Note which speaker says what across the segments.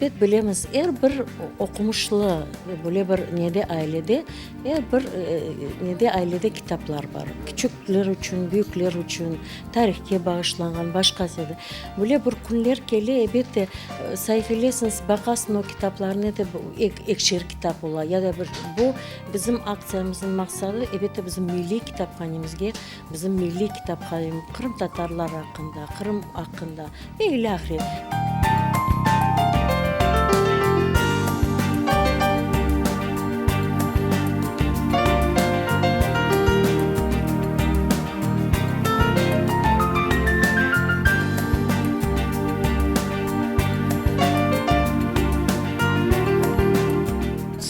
Speaker 1: Ebet, bilemiz, er bir oqumışlı, böyle bir nede ailede, er bir nede ailede kitaplar bar. Küçükler içün, büyükler içün, tarihke bağışlanğan, başqası. Böyle bir künler kele, ebet de, saifelesiñiz, baqasıñ o kitaplarnı, nede ekşer kitap ola ya da bir. Bu bizim aktsiyamıznıñ maqsadı, ebet de, bizim milliy kitaphanemizge, bizim milliy kitaphanem qırımtatarlar aqqında, Qırım aqqında ve ilâhre.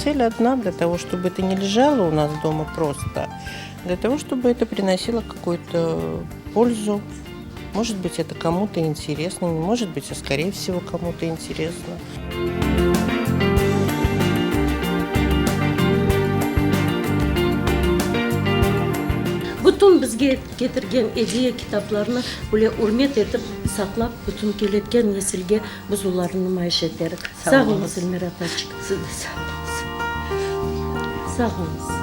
Speaker 2: Цель одна для того, чтобы это не лежало у нас дома просто, для того, чтобы это приносило какую-то пользу. Может быть, это кому-то интересно, не может быть, а скорее всего кому-то интересно.
Speaker 1: Bütün bizge ketirgen ediye kitaplarnı böyle ürmet etip saqlap, bütün keletken nesilge biz olarnı numayış eterik. Sağ oluñız, Elmira apaçıq.
Speaker 3: Siz de sağ oluñız.
Speaker 1: Sağ oluñız.